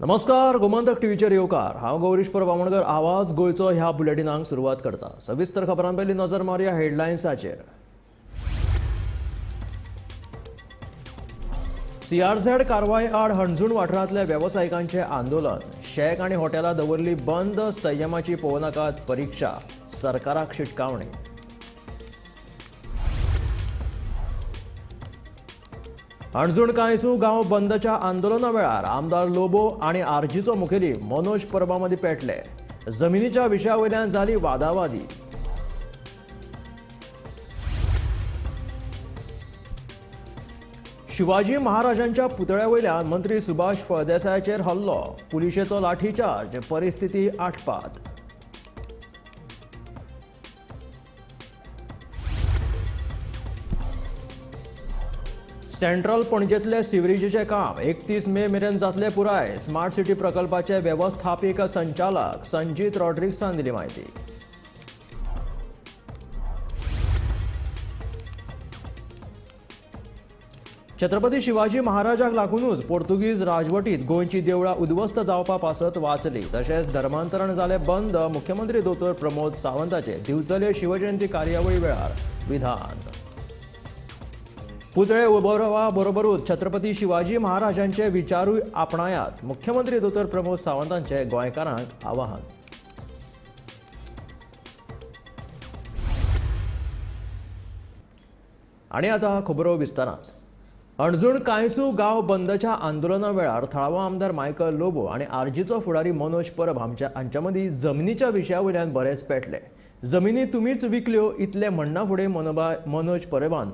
नमस्कार, गोमंतक टीव्हीचेर येवकार. हांव गौरीश परब आमोणकर. आवाज गोंयचो ह्या बुलेटिनाक सुरवात करता. सविस्तर खबरां पयलीं नजर मारया हेडलायन्साचेर. सीआरझेड कारवाय आड हणजूण वाठारांतल्या वेवसायिकांचें आंदोलन. शॅक आनी हॉटेलां दवरली बंद. संयमाची पळोवनाकात परिक्षा, सरकाराक शिटकावणी. हणजूण कांयसू गांव बंदच्या आंदोलना वेळार आमदार लोबो आनी आरजीचो मुखेली मनोज परबा मदीं पेटले. जमिनीच्या विशया वयल्यान जाली वादावादी. शिवाजी महाराजांच्या पुतळ्या वयल्यान मंत्री सुभाष फळदेसायाचेर हल्लो. पुलिशेचो लाठीचार्ज. परिस्थिती आटपात. सेंट्रल पणजेतले सिवरेजीचें काम 31 मे मेरेन जातलें पुराय. स्मार्ट सिटी प्रकल्पाचे वेवस्थापीक संचालक संजीत रॉड्रिग्सान दिली म्हायती. छत्रपती शिवाजी महाराजाक लागूनच पोर्तुगीज राजवटीत गोंयची देवळां उद्ध्वस्त जावपा पासत वाचली. तशेंच धर्मांतरण जालें बंद. मुख्यमंत्री दोतोर प्रमोद सावंताचे दिवचले शिवजयंती कार्यावळी वेळार विधान. पुतळे उबारपा बरोबरूच छत्रपती शिवाजी महाराजांचे विचारूय आपणायात. मुख्यमंत्री दोतोर प्रमोद सावंतांचे गोंयकारांक आवाहन. आनी आतां खबरो विस्तारांत. हणजूण कांयसू गांव बंदच्या आंदोलना वेळार थळावो आमदार मायकल लोबो आनी आरजीचो फुडारी मनोज परब हांच्या मदीं जमिनीच्या विशया वयल्यान बरेच पेटले. जमिनी तुमीच विकल्यो इतलें म्हणना फुडें मनोज परबान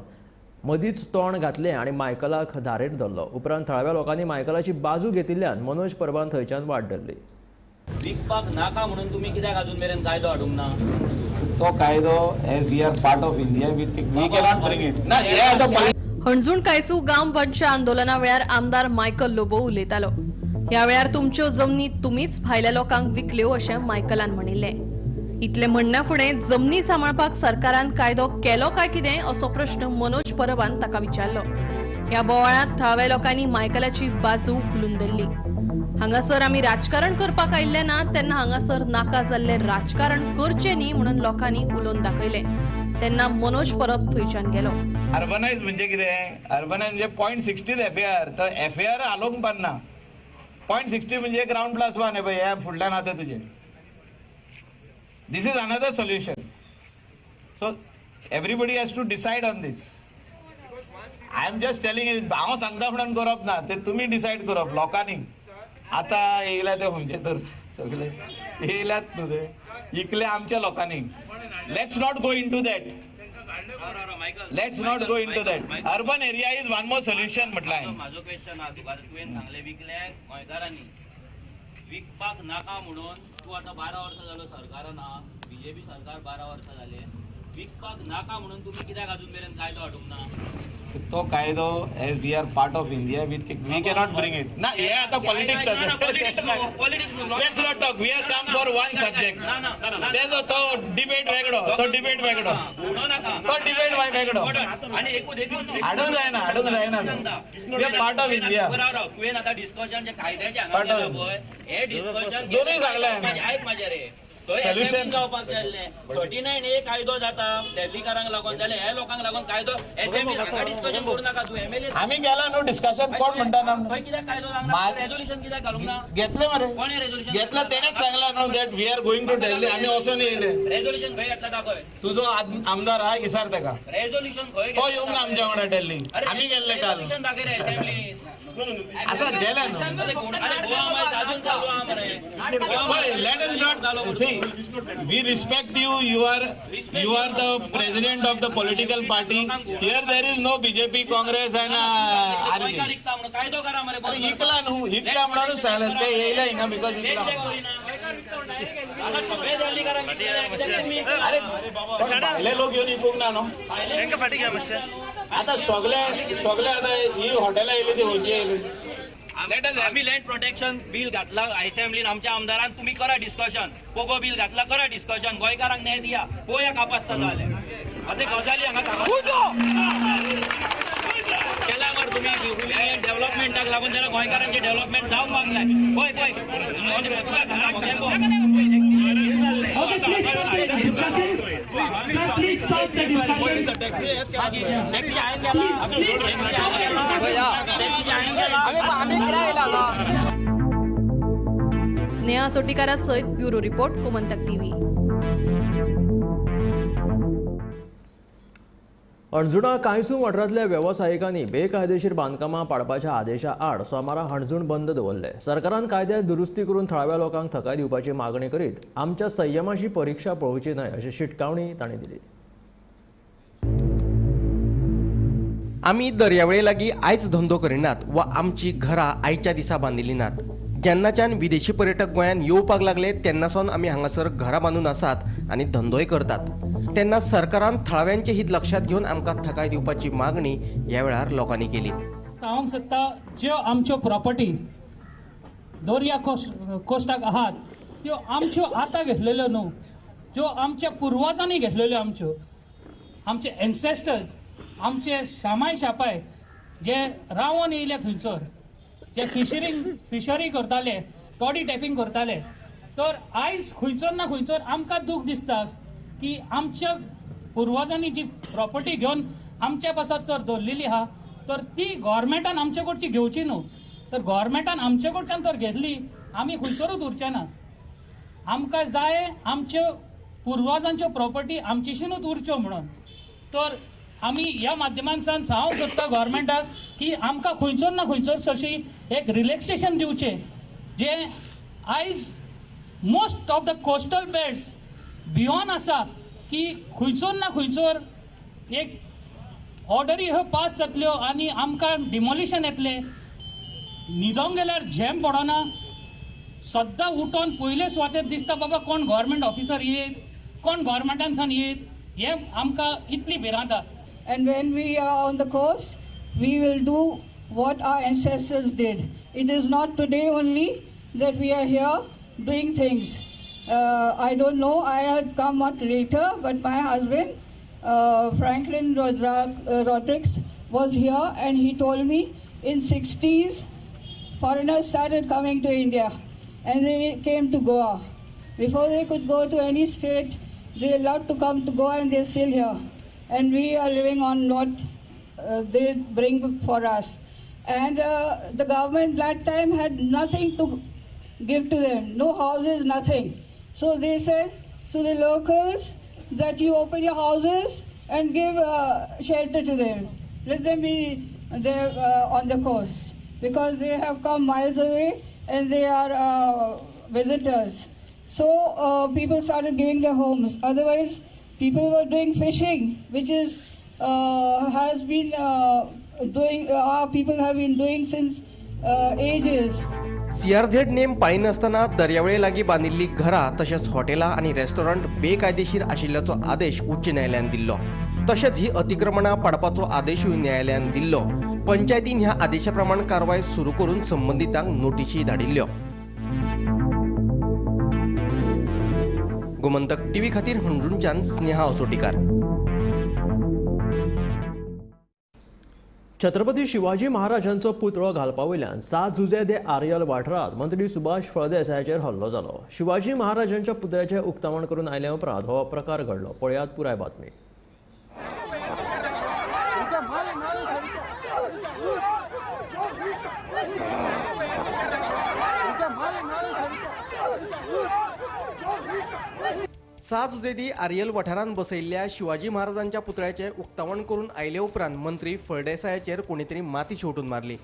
मदींच तोंड घातलें आनी मायकलाक धारेर धरलो. उपरांत थळाव्या लोकांनी मायकलाची बाजू घेतिल्ल्यान मनोज परबान थंयच्यान वाट धरली. विकपाक नाका म्हणून तुमी कित्याक अजून मेरेन कायदो हाडूंक ना? तो कायदो as we are part of India we cannot bring it ना. हे आतां हणजूण कायसू गांव बंदच्या आंदोलना वेळार आमदार मायकल लोबो उलयतालो. ह्या वेळार तुमच्यो जमनी तुमीच भायल्या लोकांक विकल्यो अशें मायकलान म्हणिल्लें. इतलें म्हणना फुडें जमनी सांबाळपाक सरकारान कायदो केलो काय कितें असो प्रश्न मनोज परबान ताका विचारलो. ह्या बोवाळांत थळाव्या लोकांनी मायकलाची बाजू उखलून धरली. हांगासर आमी राजकारण करपाक आयिल्ले ना, तेन्ना हांगासर नाका जाल्लें राजकारण करचें न्ही म्हणून लोकांनी उलोवन दाखयलें. तेन्ना मनोज परब थंयच्यान गेलो. अर्बनायज म्हणजे कितें? अर्बनायज म्हणजे 0.16 एफएआर. तर एफएआर हालोवंक पारना. 0.60 म्हणजे एक रावंड प्लस वन. हे पळय, ह्या फुडल्यान आतां तुजें. This is another solution. So everybody has to decide on this. I am just telling, हांव सांगता म्हणून करप ना, ते तुमी डिसायड करप लोकांनी. आतां येयल्या ते खंयचे तर सगळे येयल्यात न्हू, ते इकले आमच्या लोकांनी. Let's not go into that. Let's not go into that. Urban area is one more solution म्हटलं हांवें. म्हाजो क्वेश्चन आहा तुका. तुवें सांगलें विकले गोंयकारांनी, विकपाक नाका म्हणून तूं आतां 12 वर्सां जालो सरकारान आहा, बीजेपी सरकार 12 वर्सां जाले, विकपाक नाका म्हणून तुमी कित्याक अजून मेरेन कायदो हाडूंक ना? तो कायदो as we are part of India we cannot bring it ना. हे आतां politics. Let's not talk. We are come for one subject. तेजो तो डिबेट वेगळो, तो डिबेट वेगळो, तो डिबेट वेगळो. आनी एकूच हाडूंक जायना, हाडूंक जायना. We are part of India. तुवें आतां डिस्कशन जे कायद्याचें हांगा केलां पळय, हें डिस्कशन दोनूय सांगलें. आयक म्हाजें रे, सोल्युशन जावपाक जाय आसलें. 39A कायदो जाता दिल्लीकारांक लागून जाल्यार ह्या लोकांक लागून कायदो एसेंब्ली हांगा डिस्कशन करूं नाका तूं एमएलए. आमी गेला न्हू डिस्कशन. कोण म्हणटा ना? खंय कित्याक कायदो जावंक रेजोल्युशन कित्याक घालूंक ना? घेतलें मरे. कोणें रेजोल्युशन घेतलं? तेणेच सांगला न्हू that we are going to Delhi. आमी वचून येयले. रेजोल्युशन खंय घेतला दाखय. तुजो आमदार आहा इसार तेका. रेजोल्युशन खंय? तो येवंक ना आमच्या वांगडा दिल्ली. आमी गेल्ले काल. रेजोल्युशन दाखय रे असेंब्ली. आसा गेले न्हू. अजून चालू आहा मरे. Let us not see. We respect you. You are the president of the political party. Here there is no BJP, Congress and RG. कायदो करा मरे. अरे इकला न्हू, इकला म्हणून सांगलें ते येयले हिंगा because इकला. अरे भायले लोक येवन इकूंक ना न्हू. आतां सगळे सगळे आतां ही हॉटेलां येयली ती खंयची येयली? आमी लँड प्रोटेक्शन बील घातला असेंब्लीन आमच्या आमदारान. तुमी करा डिस्कशन. पोगो बील घातला, करा डिस्कशन. गोंयकारांक न्याय दिया. पळोवया कापास्ता जाल्यार. आतां गजाली हांगा सांगा केला मरे तुमी डेव्हलपमेंट. डेव्हलपमेंटाक लागून जाल्यार गोंयकारांचें डेव्हलपमेंट जावपाक जाय. पळय पळय. Okay, please stop the discussion. Sir, please stop the discussion. Taxi हांवें केला. टॅक्सी हांवें केला. स्नेहा सोटीकारा सयत ब्युरो रिपोर्ट, गोमंतक टीव्ही. हणजुणा कांयसूं वाठारांतल्या वेवसायिकांनी बेकायदेशीर बांदकामां पाडपाच्या आदेशा आड सोमारा हणजूण बंद दवरले. सरकारान कायद्यात दुरुस्ती करून थळाव्या लोकांक थकाय दिवपाची मागणी करीत आमच्या संयमाची परिक्षा पळोवची न्हय अशी शिटकावणी तांणी दिली. आमी दर्यावेळे लागीं आयज धंदो करिनात वा आमची घरां आयच्या दिसा बांदिल्ली नात. जेन्नाच्यान विदेशी पर्यटक गोंयांत येवपाक लागले तेन्नासावन आमी हांगासर घरां बांदून आसात आनी धंदोय करतात. तेन्ना सरकारान थळाव्यांचे हित लक्षात घेवन आमकां थकाय दिवपाची मागणी ह्या वेळार लोकांनी केली. सांगूंक सोदता, ज्यो आमच्यो प्रॉपर्टी दर्या कोस्टाक आहात त्यो आमच्यो आतां घेतलेल्यो न्हू, ज्यो आमच्या पुर्वजांनी घेतलेल्यो, आमच्यो आमचे एन्सेस्टर्स, आमचे शामाय शापाय जे रावन येयले थंयसर, जे फिशरी करताले, टॉडी टॅपींग करताले. तर आयज खंयचो ना खंयचो आमकां दूख दिसता की आमच्या पुर्वजांनी जी प्रॉपर्टी घेवन आमच्या पासत तर दवरलेली आहा, तर ती गव्हर्मेंटान आमचे कडची घेवची न्हू. तर गव्हर्मेंटान आमचे कडच्यान तर घेतली, आमी खंयसरूच उरचे ना. आमकां जाय आमच्यो पुर्वजांच्यो प्रॉपर्टी आमचेशीनूच उरच्यो म्हणून. तर आमी ह्या माध्यमांतल्यान सांगूंक सोदता गव्हर्मेंटाक की आमकां खंयचो ना खंयचो अशी एक रिलॅक्सेशन दिवचें, जें आयज most of the coastal belts भियोन आसा की खंयचो ना खंयचोर एक ऑर्डरी ह्यो पास जातल्यो आनी आमकां डिमोलिशन येतलें. न्हिदोंक गेल्यार झेम पडना, सद्दां उठोन पयले सुवातेर दिसता बाबा कोण गव्हर्मेंट ऑफिसर येयत, कोण गव्हर्मेंटानसान येयत, हें आमकां इतली भिरांत. And when we are on the coast, we will do what our ancestors did. It is not today only that we are here doing things. I don't know, I had come much later, but my husband, Franklin Rodrigues, was here and he told me in 60s, foreigners started coming to India and they came to Goa. Before they could go to any state, they allowed to come to Goa and they're still here. And we are living on what they bring for us. And the government that time had nothing to give to them, no houses, nothing. So they said to the locals that you open your houses and give shelter to them. Let them be there on the coast, because they have come miles away and they are visitors. So people started giving their homes. Otherwise, people were doing fishing, which is has been doing. Our people have been doing since ages. CRZ नेम पाळिनासतना दर्यावेळे लागीं बांदिल्लीं घरां तशेंच हॉटेलां आनी restaurant बेकायदेशीर आशिल्ल्याचो आदेश उच्च न्यायालयान दिल्लो. तशेंच ही अतिक्रमणां पाडपाचो आदेशूय न्यायालयान दिल्लो. पंचायतीन ह्या आदेशा प्रमाण कारवाय सुरू करून संबंदितांक नोटिशी धाडिल्ल्यो. गोमंतक टीव्ही खातीर हणजूणच्यान स्नेहा असोटीकार. छत्रपती शिवाजी महाराजांचो पुतळो घालपा वयल्यान सात जुजे दे आर्यल वाठारांत मंत्री सुभाष फळदेसायाचेर हल्लो जालो. शिवाजी महाराजांच्या पुतळ्याचें उक्तावण करून आयल्या उपरांत हो प्रकार घडलो. पळयात पुराय बातमी. सात जुजेदी आर्यल वाठारांत बसयल्ल्या शिवाजी महाराजांच्या पुतळ्याचें उक्तावण करून आयले उपरांत मंत्री फळदेसायाचेर कोणीतरी माती शेवटून मारली.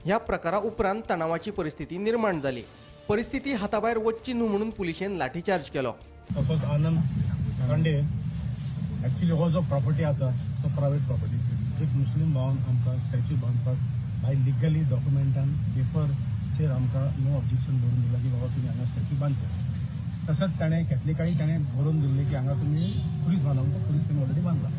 ह्या प्रकारा उपरांत तणावाची परिस्थिती निर्माण जाली. परिस्थिती हाताभायर वचची न्हू म्हणून पुलिशेन लाठीचार्ज केलो. तसोच आनंद खांडे एक्चुअली हो जो प्रॉपर्टी आसा तो प्रायवेट प्रॉपर्टी. एक मुस्लीम भावन आमकां स्टॅच्यू बांदपाक बाय लिगली डॉक्युमेंटान पेपरचेर आमकां नो ऑब्जेक्शन बरोवन दिलां की बाबा तुमी हांगा स्टॅच्यू बांदचे. तसंच ताणें कॅथलिकांनी ताणें बरोवन दिल्लें की हांगा तुमी खुरीस बांदप, तो खुरीस तुमी ऑलरेडी बांदला.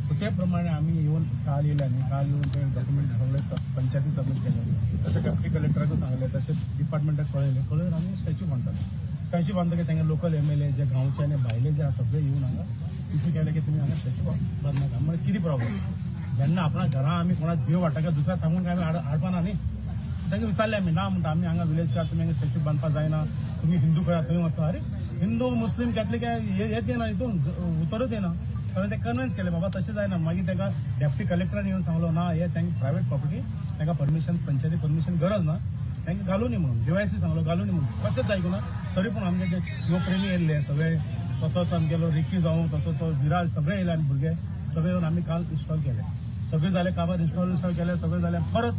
सो ते प्रमाणे आमी येवन काल येयले आनी काल येवन ते डॉक्युमेंट सगळे पंचायती सबमीट केले. तशें डेप्युटी कलेक्टराकूय सांगलें, तशें डिपार्टमेंटाक कळयलें. कळोवन आमी स्टॅच्यू बांदताले. स्टॅच्यू बांदतकीर तांकां लोकल MLA जे गांवचे आनी भायले जे आसा सगळे येवन हांगा इशू केले की तुमी हांगा स्टॅच्यू बांदनाका. म्हणजे कितें प्रॉब्लम जेन्ना आपणा घरा आमी कोणाक बियो वाडटा काय दुसऱ्या सांगून काय आमी हाडपा ना न्ही. तांकां विचारलें आमी, ना म्हणटा आमी हांगा विलेज कार, तुमी हांगा स्टॅच्यू बांदपाक जायना, तुमी हिंदू खंय थंय वचा. अरे हिंदू मुस्लीम कॅथलीक हेच येना, हितून उतरूच येना. हांवें ते कन्विन्स केलें बाबा तशें जायना. मागीर तांकां डेप्टी कलेक्टरान येवन सांगलो ना हे तांकां प्रायवेट प्रॉपर्टी, तांकां परमिशन पंचायती परमिशन गरज ना, तांकां घालूं न्ही म्हणून. डीवायसी सांगलो घालूं न्ही म्हणून, कशेंच आयकुना. तरी पूण आमचे जे शिवप्रेमी येयल्ले सगळे, तसोच आमगेलो रिकी जावं, तसोच तो विराज, सगळे येयले आनी भुरगे सगळे येवन आमी काल इन्स्टॉल केले. सगळे जाले काबार इन्स्टॉल इन्स्टॉल केले, सगळे जाले. परत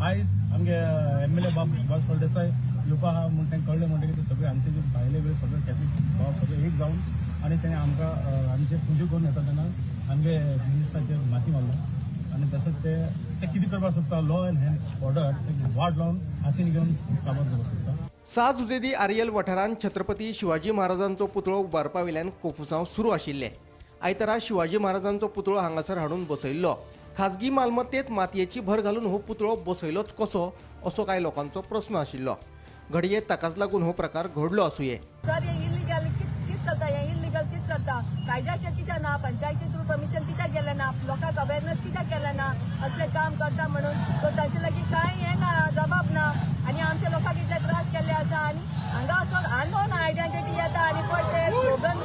आयज आमगे एमएलए बाब सुभाष फळदेसाय येवपा आहा म्हूण तांकां कळ्ळें म्हणटकीर ते सगळे आमचे जे भायले वेळ सगळे कॅथलीक बाब सगळे एक जावन आनी तेणें आमकां आमचे पुजा करून येता तेन्ना आमगे मिनिस्टराचेर माती मारलो. आनी तशेंच ते ते कितें करपाक सोदता, लॉ एंड हँड ऑर्डर ते वाट लावन हातीन घेवन काबार करपाक सोदता. सा जुजेदी आरियल वाठारांत छत्रपती शिवाजी महाराजांचो पुतळो उबारपा वयल्यान कोफुसांव सुरू आशिल्लें. आयतारा शिवाजी महाराजांचो पुतळो हांगासर हाडून बसयल्लो. खाजगी मालमत्तेत मातयेची भर घालून हो पुतळो बसयलोच कसो असो कांय लोकांचो प्रस्न आशिल्लो. घडये ताकाच लागून हो प्रकार घडलो आसुये. सर हे इलिगल कितें चलता, हे इलिगल कितें चलता, कायद्याशें कित्याक ना, पंचायती थ्रू परमिशन कित्याक गेलें ना, लोकांक अवेरनेस कित्याक केलें ना, असलें काम करता म्हणून सो तांचे लागीं कांय हें ना, जबाब ना. आनी आमच्या लोकांक इतले त्रास केल्ले आसा. आनी हांगा वचून अननोन आयडेंटिटी येता आनी पळय ते स्लोगन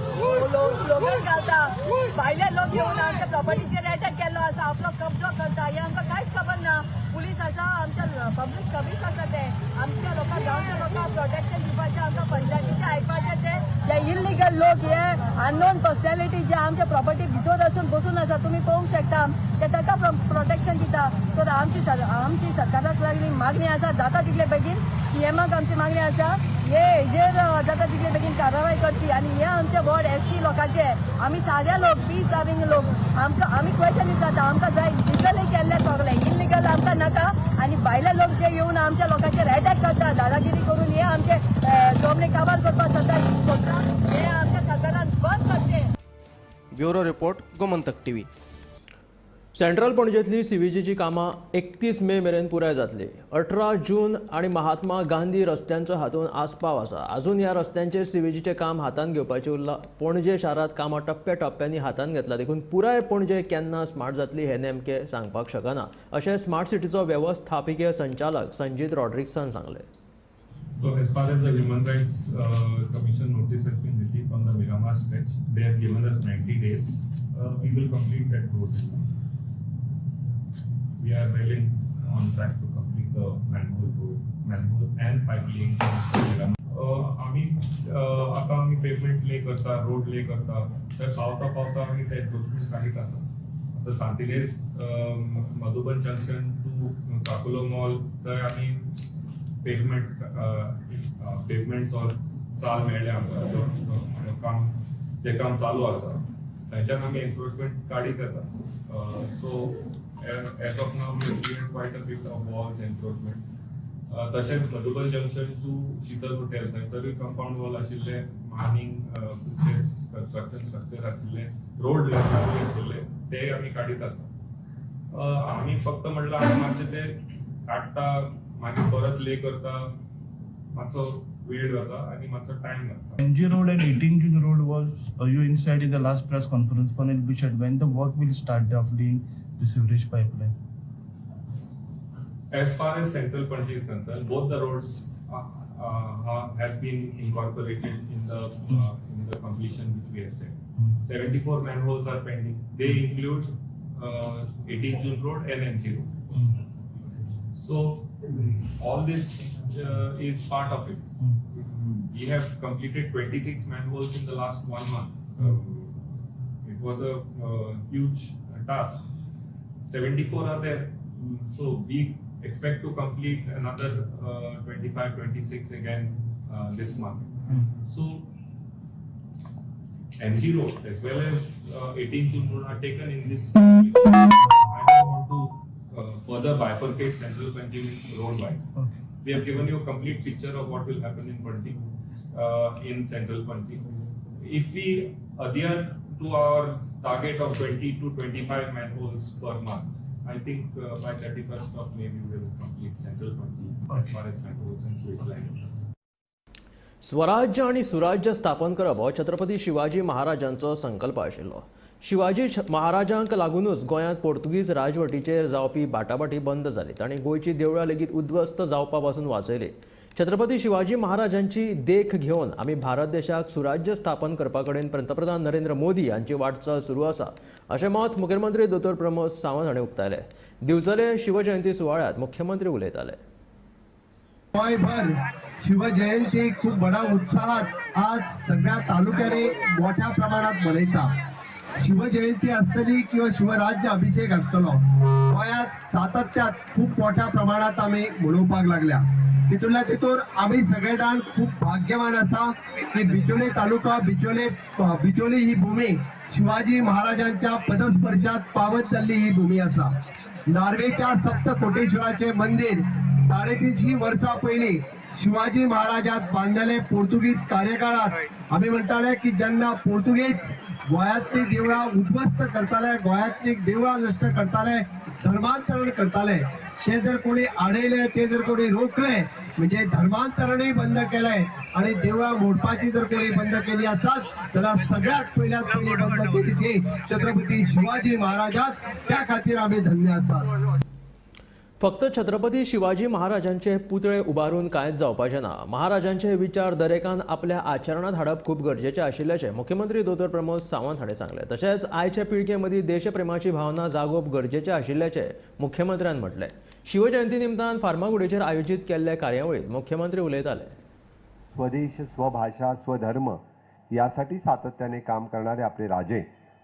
स्लोगन घालता, भायले लोक येवन आमच्या प्रॉपर्टीचेर एटॅक केल्लो आसा, आपलो कब्जो करता, हें आमकां कांयच खबर ना. पुलीस आसा, आमच्या पब्लीक सर्वीस आसा, ते आमच्या लोकांक गांवच्या लोकांक प्रोटेक्शन दिवपाचें, आमकां पंचायतीचें आयकपाचें. ते जे इलिगल लोक हे अननोन पर्सनॅलिटी जे आमच्या प्रॉपर्टी भितर वचून बसून आसा, तुमी पळोवंक शकता, ते ताका प्रोटेक्शन दिता. सो आमची आमची सरकाराक लागली मागणी आसा, जाता तितले बेगीन सीएमाक आमची मागणी आसा हे हेजेर जाता तितले बेगीन कारवाय करची. आनी हे आमचे वॉर्ड एस टी लोकांचे, आमी सादे लोक, पीस लिव्हिंग लोक, आमकां आमी क्वेशन विचारता, आमकां जाय लिगली केल्ले सगळे, इलिगल आमकां नाका. आनी भायले लोक जे येवन आमच्या लोकांचेर एटॅक करता, दादागिरी करून हे आमचे जमनी काबार करपाक सोदता, हे आमच्या सरकारान बंद करचें. Bureau report, Gomantak TV. Central पणजेंतली सीव्हीजीची कामां 31 मे मेरेन पुराय जातली. 18 जून आनी महात्मा गांधी रस्त्यांचो हातूंत आस्पाव आसा. अजून ह्या रस्त्यांचेर सीव्हीजीचें काम हातांत घेवपाचें उरलां. पणजे शारांत कामां टप्प्या टप्प्यांनी हातांत घेतला, देखून पुराय पणजे केन्ना स्मार्ट जातली हें नेमकें सांगपाक शकना, अशें स्मार्ट सिटीचो वेवस्थापकीय संचालक संजीत रॉड्रिक्सान सांगलें. So as far as the Human Rights Commission notice has been received on the Miramar stretch, they have given us 90 days. We will complete that road. We are well on track to complete the manhole road, manhole and pipe laying from Miramar. आमी आतां आमी pavement ले करता, road ले करता, तर पावता पावता आमी ते एन्क्रोचमेंट काडीत आसा. आतां Santinez Madhuban junction to Caculo mall थंय आमी पेवमेंट चाल मेळ्ळें आमकां, काम जें काम चालू आसा थंयच्यान आमी एन्क्रोचमेंट काडीत येता. So as of now we clear quite a bit of walls encroachment. तशेंच मधुबन जंक्शन टू शीतल हॉटेल थंयसरूय कंपाउंड वॉल आशिल्ले, आनीक कन्स्ट्रक्शन स्ट्रक्चर आशिल्ले, रोड लेवलारूय आशिल्ले, ते आमी काडीत आसा. आमी फक्त म्हणल्यार आमी मातशे ते काडटा, मागीर परत ले करता, मातसो वेळ जाता आनी मातसो टायम लागता. MG Road and 18 June Road was you inside in the last press conference for will be said when the work will start of laying the sewerage pipeline. As far as Central Panaji is concerned, both the roads have been incorporated in the completion which we have said. 74 manholes are pending. They include 18 June Road and MG Road. So all this is part of it. We have completed 26 manholes in the last one month. It was a huge task. 74 are there. So we expect to complete another 25, 26 again this month. So MG Road as well as 18 June Road are taken in this. I don't want to further bifurcate Central Panjim road wise. We have given you a complete picture of what will happen in Panjim, in Central Panjim. If we adhere to our target of 20 to 25 manholes per month, I think by 31st of May we will complete Central Panjim as far as manholes and sewage line is concerned. स्वराज्य आनी सुराज्य स्थापन करप हो छत्रपती शिवाजी महाराजांचो संकल्प आशिल्लो. शिवाजी महाराजांक लागूनच गोंयांत पोर्तुगीज राजवटीचेर जावपी बाटाबाटी बंद जाली. तांणी गोंयची देवळां लेगीत उद्ध्वस्त जावपा पासून वाचयली. छत्रपती शिवाजी महाराजांची देख घेवन आमी भारत देशाक सुराज्य स्थापन करपा कडेन पंतप्रधान नरेंद्र मोदी हांची वाटचाल सुरू आसा अशें मत मुखेलमंत्री दोतोर प्रमोद सावंत हांणी उक्तायलें. दिवचले शिवजयंती सुवाळ्यांत मुख्यमंत्री उलयताले. गोंयभर शिवजयंती खूप बडा उत्साहात आज सगळ्या तालुक्याने मोठ्या प्रमाणात मनयता. शिवजयंती आसतली किंवा शिवराज्य अभिषेक आसतलो, गोंयांत सातत्यात खूप मोठ्या प्रमाणात आमी मनोवपाक लागल्या. तितूंतल्या तितून आमी सगळे जाण खूप भाग्यवान आसा की बिचोले तालुका, बिचोली ही भूमी शिवाजी महाराजांच्या पदस्पर्शात पावत जाल्ली ही भूमी आसा. नार्वेच्या सप्तकोटेश्वराचे मंदिर 350 वर्सां पयलीं शिवाजी महाराजात बांदलेले पोर्तुगीज कार्यकाळात आमी म्हणटाले की जेन्ना पोर्तुगीज गोंयांतली देवळां उद्ध्वस्त करताले, गोंयांतली देवळां नश्ट करताले, धर्मांतरण करताले, ते जर कोणी आडयले, ते जर कोणी रोखले म्हणजे धर्मांतरणूय बंद केलें आणि देवळां मोडपाची जर कोणी बंद केली आसत जाल्यार सगळ्यात पयल्यात पयली बंद केली ती छत्रपती शिवाजी महाराजात. त्या खातीर आमी धन्य आसात. फक्त छत्रपती शिवाजी महाराजांचे पुतळे उबारून कांयच जावपाचें ना. महाराजांचे विचार दरेकान आपल्या आचरणांत हाडप खूब गरजेचें आशिल्ल्याचें मुख्यमंत्री दोतोर प्रमोद सावंत हांणी सांगलें. तशेंच आयच्या पिळगे मदीं देशप्रेमाची भावना जागोवप गरजेचें आशिल्ल्याचें मुख्यमंत्र्यान म्हटलें. शिवजयंती निमतान फार्मागुडीचेर आयोजीत केल्ले कार्यावळींत मुख्यमंत्री उलयताले. स्वदेश, स्वभाषा, स्वधर्म यासाठी सातत्याने काम करणारे आपले राजे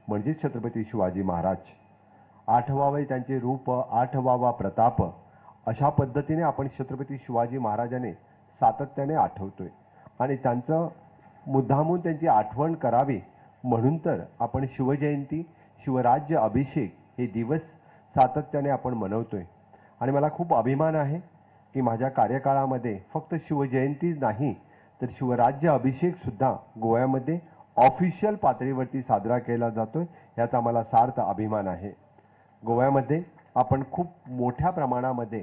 म्हणजे छत्रपती शिवाजी महाराज. आठवावे त्यांचे रूप, आठवावा प्रताप, अशा पद्धतीने आपण छत्रपती शिवाजी महाराजांनी सातत्याने आठवतोय आणि त्यांचं मुद्दामून त्यांची आठवण करावी म्हणून तर आपण शिवजयंती, शिवराज्य अभिषेक हे दिवस सातत्याने आपण मनवतोय. आणि मला खूप अभिमान आहे की माझ्या कार्यकाळामध्ये फक्त शिवजयंतीच नाही तर शिवराज्य अभिषेकसुद्धा गोव्यामध्ये ऑफिशियल पातळीवरती साजरा केला जातोय, याचा मला सार्थ अभिमान आहे. गोव्यामध्ये आपण खूप मोठ्या प्रमाणामध्ये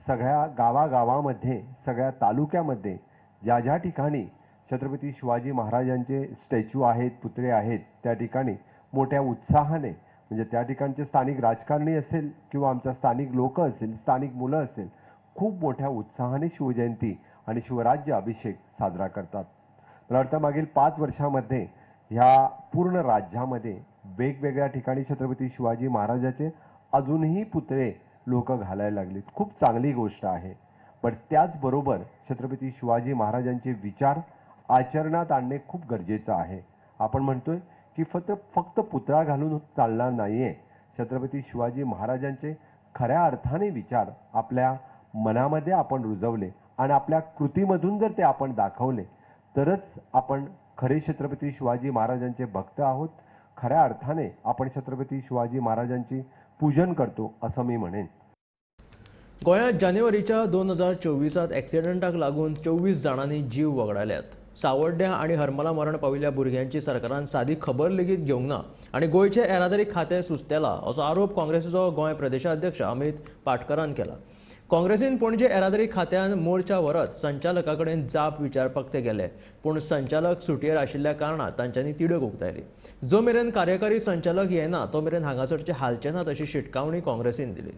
सगळ्या गावागावामध्ये, सगळ्या तालुक्यामध्ये ज्या ज्या ठिकाणी छत्रपती शिवाजी महाराजांचे स्टॅच्यू आहेत, पुतळे आहेत, त्या ठिकाणी मोठ्या उत्साहाने म्हणजे त्या ठिकाणचे स्थानिक राजकारणी असेल किंवा आमच्या स्थानिक लोक असेल, स्थानिक मुलं असेल, खूप मोठ्या उत्साहाने शिवजयंती आणि शिवराज्य अभिषेक साजरा करतात. मला वाटतं मागील 5 वर्षामध्ये ह्या पूर्ण राज्यामध्ये वेगवेगळ्या ठिकाणी छत्रपती शिवाजी महाराजाचे अजूनही पुतळे लोक घालायला लागलेत. खूप चांगली गोष्ट आहे, पण त्याचबरोबर छत्रपती शिवाजी महाराजांचे विचार आचरणात आणणे खूप गरजेचं आहे. आपण म्हणतोय की फक्त फक्त पुतळा घालून चालणार नाही आहे. छत्रपती शिवाजी महाराजांचे खऱ्या अर्थाने विचार आपल्या मनामध्ये आपण रुजवले आणि आपल्या कृतीमधून जर ते आपण दाखवले तरच आपण खरे छत्रपती शिवाजी महाराजांचे भक्त आहोत. खऱ्या अर्थाने आपण छत्रपती शिवाजी महाराजांची पूजन करतो असं मी म्हणेन. गोंयांत जानेवारीच्या 2024 ॲक्सिडंटाक लागून 24 जाणांनी जीव वगडायल्यात. सावड्ड्या आनी हरमला मरण पाविल्ल्या भुरग्यांची सरकारान सादी खबर लेगीत घेवंक ना आनी गोंयचे येरादारी खातें सुस्तेला असो आरोप काँग्रेसीचो गोंय प्रदेशाध्यक्ष अमित पाटकरान केला. काँग्रेसीन पणजे येरादारी खात्यान मोर्चा व्हरत संचालका कडेन जाप विचारपाक ते गेले, पूण संचालक सुटयेर आशिल्ल्या कारणान तांच्यांनी तिडक उक्तायली. जो मेरेन कार्यकारी संचालक येना तो मेरेन हांगासरचे हालचे नात अशी शिटकावणी काँग्रेसीन दिली.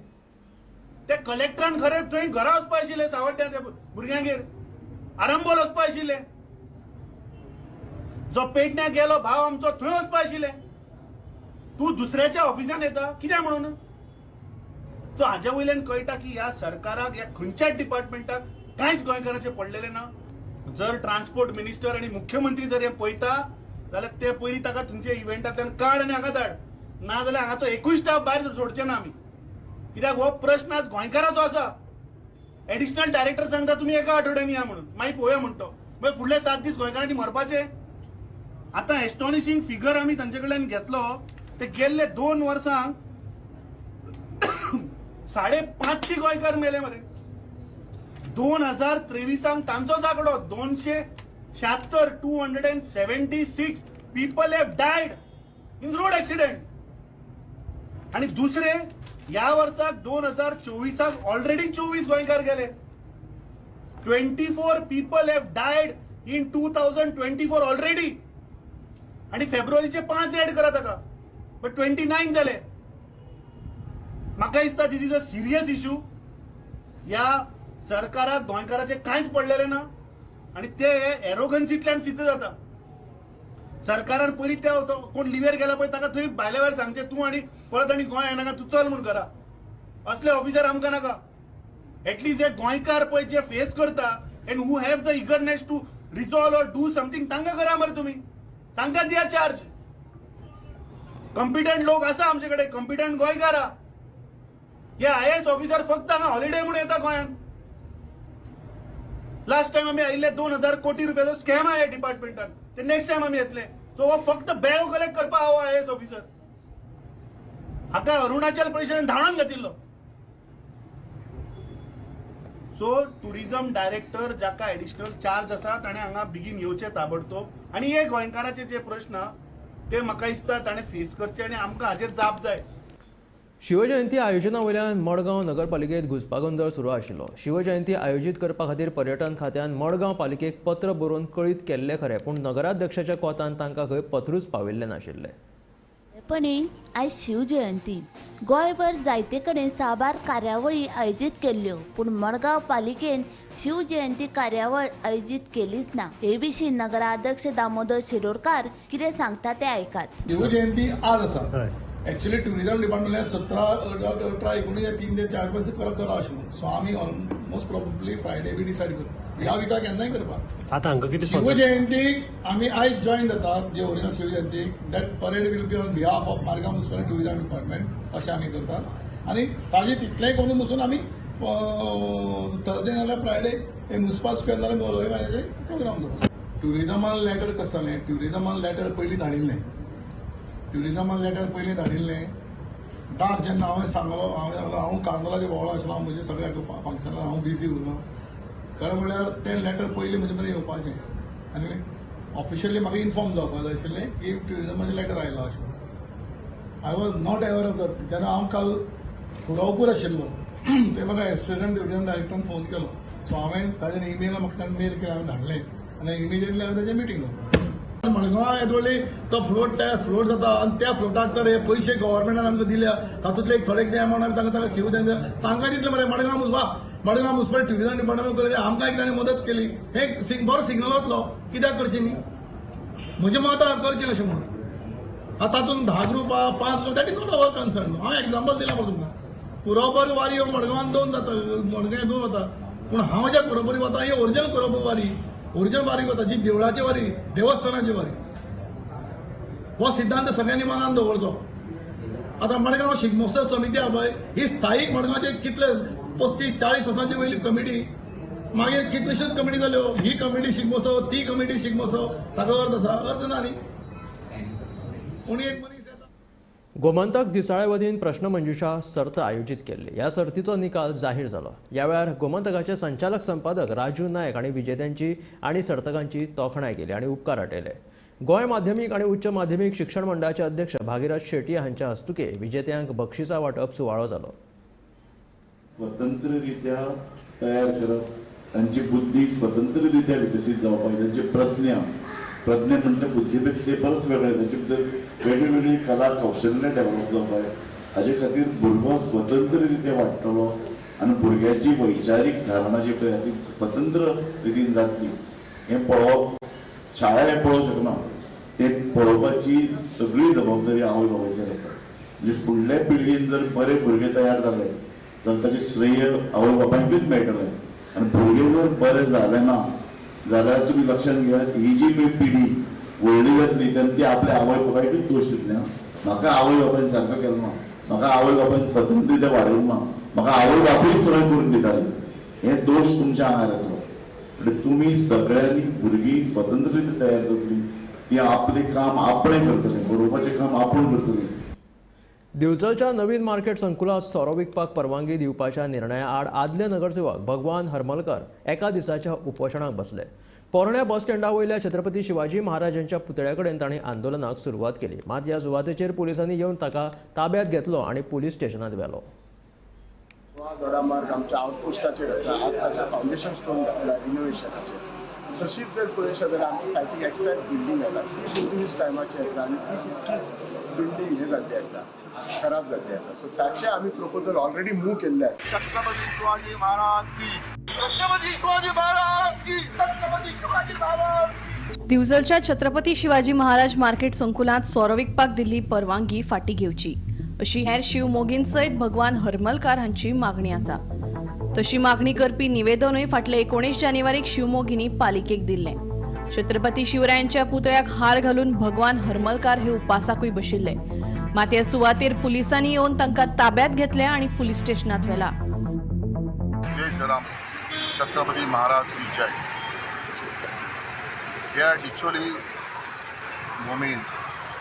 ते कलेक्टरान खरें थंय घरा वचपा आशिल्लें, सावड्ड्या भुरग्यांगेर आरंबोल वचपा आशिल्लें, जो पेडण्या गेलो भाव आमचो थंय वचपा आशिल्लें. तूं दुसऱ्याच्या ऑफिसान येता कित्याक म्हणून? सो हाजे वयल्यान कळटा की ह्या सरकाराक, ह्या खंयच्याच डिपार्टमेंटाक कांयच गोंयकाराचें पडलेलें ना. जर ट्रान्सपोर्ट मिनिस्टर आनी मुख्यमंत्री जर हें पळयता जाल्यार ते पयलीं ताका थंयच्या इव्हेंटांतल्यान काड आनी हांगा धाड, ना जाल्यार हांगाचो एकूय स्टाफ भायर सोडचे ना आमी. कित्याक हो प्रश्न आज गोंयकाराचो आसा. एडिशनल डायरेक्टर सांगता तुमी एका आठवड्यान या म्हणून, मागीर पळोवया म्हणटो, मागीर फुडले 7 दीस गोंयकारांनी मरपाचे. आतां एस्टॉनिशींग फिगर आमी तांचे कडल्यान घेतलो, ते गेल्ले 2 वर्सांक 550 गोंयकार मेले मरे. 2023 तांचोच आंकडो 276, 276 people have died in road accident. आणि दुसरे ह्या वर्साक 2024 ऑलरेडी 24 गोंयकार गेले. 24 people have died in 2024 already. आणि फेब्रुवारीचे 5 ऍड करा ताका. बट 29 जाले. म्हाका दिसता this is a serious issue. ह्या सरकाराक गोंयकाराचें कांयच पडलेलें ना आनी ते एरोगन्सींतल्यान सिद्ध जाता. सरकारान पयलीं ते कोण लिव्हेर गेला पळय ताका थंय भायल्या भायर सांगचें तूं आनी परत आनी गोंय येनाका, तूं चल म्हूण घरा. असले ऑफिसर आमकां नाका. एटलिस्ट हे गोंयकार पळय जे फेस करता and who have the eagerness to resolve or do something, तांकां करा मरे तुमी, तांकां दिया चार्ज. कॉम्पिटंट लोक आसा आमचे कडेन, कॉम्पिटंट गोंयकार. हे आयएएस ऑफिसर फक्त हांगा हॉलिडे म्हूण येता गोंयांत. लास्ट टायम आमी आयिल्ले 2000 कोटी रुपयाचो स्कॅम आहा डिपार्टमेंटान, ते नेक्स्ट टायम आमी येतले. सो हो फक्त बॅग कलेक्ट करपाक हो आयएएस ऑफिसर. हाका अरुणाचल प्रदेशान धांवडावन घातिल्लो. सो टुरिझम डायरेक्टर जाका एडिशनल चार्ज आसा ताणें हांगा बेगीन येवचें ताबडतोब आनी हे गोंयकाराचे जे प्रश्न ते म्हाका दिसता ताणें फेस करचे आनी आमकां हाजेर जाप जाय. शिवजयंती आयोजना वयल्यान मडगांव नगरपालिकेत घुस्पागोंदळ सुरू आशिल्लो. शिवजयंती आयोजीत करपा खातीर पर्यटन खात्यान मडगांव पालिकेक पत्र बरोवन कळीत केल्लें खरें, पूण नगराध्यक्षाच्या कोतान तांकां खंय पत्रूच पाविल्लें नाशिल्लें. पणी आयज शिवजयंती गोंयभर जायते कडेन साबार कार्यावळी आयोजीत केल्ल्यो, पूण मडगांव पालिकेन शिवजयंती कार्यावळ आयोजीत केलीच ना. हे विशीं नगराध्यक्ष दामोदर शिरोडकार कितें सांगता ते आयकात. शिवजयंती आज आसा. एक्चुअली टुरिझम डिपार्टमेंटान 17, 18, 19 3 ते 4 पासून करा अशें म्हणून. सो आमी ऑलमोस्ट प्रोबेबली फ्रायडे बी डिसायड करू, ह्या विकाक केन्नाय करपाक. आतां हांकां कितें शिवजयंतीक आमी आयज जॉयन जातात, जे original शिवजयंतीक that parade will be on behalf of Margao municipal tourism department अशें आमी करतात. आनी ताजे तितलेंय करून बसून आमी थर्सडे नाल्यार फ्रायडे म्युनिसिपल स्क्वेअर नाल्यार मोलोय प्रोग्राम दवरता. ट्युरिजमान लेटर कसं जालें, ट्युरिजमान लेटर पयलीं धाडिल्लें, ट्युरिजमान लेटर पयलीं धाडिल्लें. डाक जेन्ना हांवें सांगलो, हांव कार्नोलाचे भोंवलो आशिल्लो, हांव म्हजे सगळ्या फंक्शनाक हांव बिजी उरलो. खरें म्हणल्यार तें लेटर पयलीं म्हजे मेरेन येवपाचें आनी ऑफिशियली म्हाका इन्फॉर्म जावपाक जाय आशिल्लें की ट्युरिजमाचें लेटर आयलां अशें. I was not aware of that. जेन्ना हांव काल कुरावपूर आशिल्लो ते म्हाका एसिस्टंट टुरिजम डायरेक्टरान फोन केलो. सो हांवें ताजेर इमेल म्हाका ताणें मेल केलें, हांवें धाडलें आनी इमिजिएटली हांवें ताजें मिटींग दवरलें. मडगांव येदोळी तो फ्लोट त्या फ्लोट जाता आनी त्या फ्लोटाक तर हे पयशे गव्हर्मेंटान आमकां दिल्या, तातूंतले एक थोडे कितें अमावंट आमी तांकां शिवजयंती तांकां दितले मरे. Madgaon Madgaon municipal tourism department करून आमकां एक ताणें मदत केली, हे बरो सिग्नल वतलो. कित्याक करचें न्ही, म्हजें मत करचें अशें म्हणून. आतां तातूंत 10 group 5 group that is not our concern. हांवें एग्जाम्पल दिलां मरे तुमकां. कुरोबर वारी ह्यो मडगांवान 2 जाता, मडगांव 2 वता, पूण हांव ज्या कुरोबरी वता ही ओरिजिनल कुरोबर वारी, ओरिजिनल वारी वता, जी देवळाची वारी, देवस्थानाची वारी. हो सिद्धांत सगळ्यांनी मनान दवरचो. आतां मडगांव शिगमोत्सव समिती आहा पळय, ही स्थायीक मडगांवचे कितले 35-40 वर्सांची वयली कमिटी, मागीर कितल्योश्योच कमिटी जाल्यो. ही कमिटी शिगमोत्सव, ती कमिटी शिगमोत्सव, ताका अर्थ आसा? अर्थ ना न्ही. कोणी एक मनीस येता. गोमंतक दिसाळे वतीन प्रश्नमंजुषा सर्त आयोजीत केल्ली. ह्या सर्तीचो निकाल जाहीर जालो. ह्या वेळार गोमंतकाचे संचालक संपादक राजू नायक हांणी विजेत्यांची आनी सर्तकांची तोखणाय केली आनी उपकार आटयले. गोंय माध्यमीक आनी उच्च माध्यमीक शिक्षण मंडळाचे अध्यक्ष भागीरथ शेट्टी हांच्या हस्तुके विजेत्यांक बक्षिसां वांटप सुवाळो जालो. स्वतंत्ररित्या तयार करप, तांची बुद्धी स्वतंत्ररित्या विकसीत जावपाक, तांची प्रज्ञा, प्रज्ञा म्हणटा बुद्धी परस वेगळें, ताचे भितर वेगळी वेगळी कला कौशल्य डेव्हलप जावपाक, हाजे खातीर भुरगो स्वतंत्ररित्या वाडटलो आनी भुरग्याची वैचारीक धारणा जी पळय ती स्वतंत्र रितीन जातली. हें पळोवप शाळा हें पळोवंक शकना, तें पळोवपाची सगळी जबाबदारी आवय बापायचेर आसा. म्हणजे फुडल्या पिळगेन जर बरे भुरगे तयार जाले तर ताचें श्रेय आवय बापायकूच मेळटलें. आनी भुरगे जर बरे जाले ना जाल्यार तुमी लक्षांत घेयात, ही जी पळय पिढी व्हडली जातली तेन्ना ती आपल्या आवय बापायकूच दोश दितले. म्हाका आवय बापायन सारको केलो ना, म्हाका आवय बापायन स्वतंत्ररित्या वाडयलो ना, म्हाका आवय बापूयच सगळें करून दिताली, हे दोश तुमच्या आंगार येतलो. म्हणजे तुमी सगळ्यांनी भुरगीं स्वतंत्ररित्या तयार जातली, ती आपलें काम आपणें करतलें, बरोवपाचें काम आपूण करतलीं. दिवचलच्या नवीन मार्केट संकुलात सोरो विकपाक परवानगी दिवपाच्या निर्णया आड आदले नगरसेवक भगवान हरमलकर एका दिसाच्या उपोशणाक बसले. पोरण्या बस स्टँडा वयल्या छत्रपती शिवाजी महाराजांच्या पुतळ्या कडेन तांणी आंदोलनाक सुरवात केली. मात ह्या सुवातेचेर पुलिसांनी येवन ताका ताब्यात घेतलो आनी पुलीस स्टेशनात व्हेलो. दोडामार्ग आमच्या आउटपोस्टाचेर आसा. आज ताच्या फावंडेशन स्टोन घातला रिनोवेशनाचेर. तशीच जर पळयशात जाल्यार आमच्या सायटीक एक्सायज बिल्डींग आसा, ती पुर्तुगीज टायमाची आसा आनी ती तितकीच बिल्डींग हे जाल्ली आसा, खराब जाल्ली आसा. सो ताचे आमी प्रपोजल ऑलरेडी मूव केल्ले आसा. छत्रपती शिवाजी महाराज की, छत्रपती शिवाजी महाराज की, छत्रपती शिवाजी महाराज. दिवचलच्या छत्रपती शिवाजी महाराज मार्केट संकुलांत सोरो विकपाक दिल्ली परवानगी फाटी घेवची अशी हेर शिवमोगींसयत भगवान हरमलकार हांची मागणी आसा. तशी मागणी करपी निवेदनूय फाटले 19 जानेवारीक शिवमोगींनी पालिकेक दिल्लें. छत्रपती शिवरायांच्या पुतळ्याक हार घालून भगवान हरमलकार हे उपासाकूय बशिल्ले. मात ह्या सुवातेर पुलिसांनी येवन तांकां ताब्यात घेतले आनी पुलीस स्टेशनांत व्हेला. जय श्रीराम, छत्रपती महाराज की जय. ह्या डिचोली भूमीन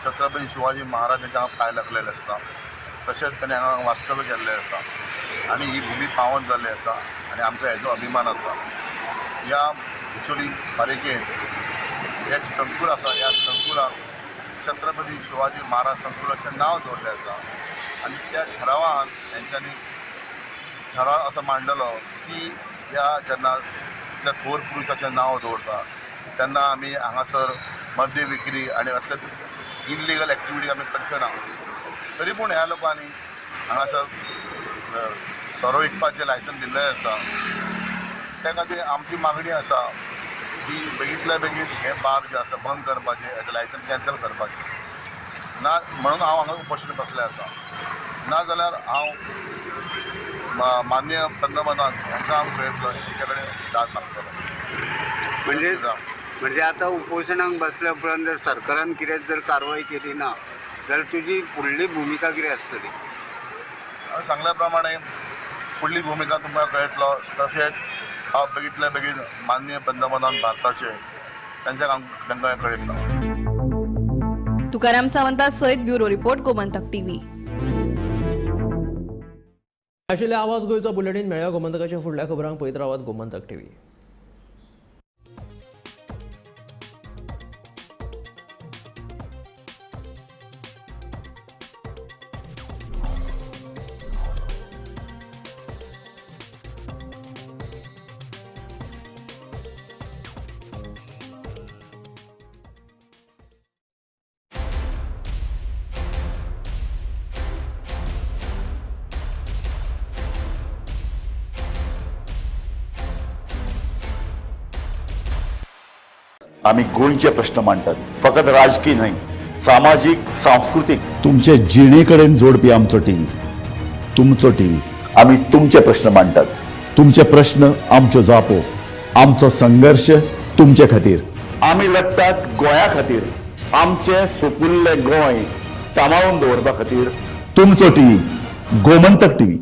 छत्रपती शिवाजी महाराजांच्या पांय लागलेले आसता, तशेंच ताणें हांगा वास्तव्य केल्लें आसा आनी ही भूमी पावन जाल्ली आसा आनी आमकां हेजो अभिमान आसा. ह्या डिचोली पालिकेंत एक संकूल आसा, ह्या संकुलाक छत्रपती शिवाजी महाराज संकूल अशें नांव दवरलें आसा आनी त्या ठरावान तेंच्यांनी ठराव असो मांडलो की ह्या जेन्ना त्या थोर पुरुशाचें नांव दवरता तेन्ना आमी हांगासर मद्य विक्री आनी असले इनलिगल एक्टिविटी आमी करचे ना. तरी पूण ह्या लोकांनी हांगासर सोरो विकपाचें लायसन्स दिल्लें आसा. त्या खातीर आमची मागणी आसा की बेगींतल्या बेगीन हें बार जें आसा बंद करपाचें, हेजें लायसन्स कॅन्सल करपाचें ना म्हणून हांव हांगा उपस्थित बसलें आसा. ना जाल्यार हांव माननीय पंतप्रधान हांकां हांव पळयतलो, हेंचे कडेन दाद मागतलो. म्हणजे आतां उपोशणाक बसल्या उपरांत जर सरकारान कितें जर कारवाय केली ना जाल्यार तुजी फुडली भुमिका कितें आसतली? हांवें सांगल्या प्रमाणे फुडली भुमिका तुमकां कळयतलो. तशेंच हांव बेगींतल्या बेगीन माननीय पंतप्रधान भारताचे तांच्या तांकां कळयतलो. तुकाराम सावंता सयत ब्युरो रिपोर्ट, गोमंतक टीव्ही. आशिल्ले आवाज गोंयचो बुलेटीन मेळ्या गोमंतकाच्या फुडल्या खबरांक पळयत रावात गोमंतक टीव्ही. आमी गोंयचे प्रश्न मांडटात, फकत राजकीय न्हय, सामाजीक, सांस्कृतीक, तुमचे जिणे कडेन जोडपी आमचो टीव्ही, तुमचो टीव्ही. आमी तुमचे प्रश्न मांडटात, तुमचे प्रश्न आमच्यो जापो, आमचो संघर्श तुमचे खातीर. आमी लढटात गोंया खातीर, आमचें सुपुल्लें गोंय सांबाळून दवरपा खातीर. तुमचो टीव्ही, गोमंतक टीव्ही.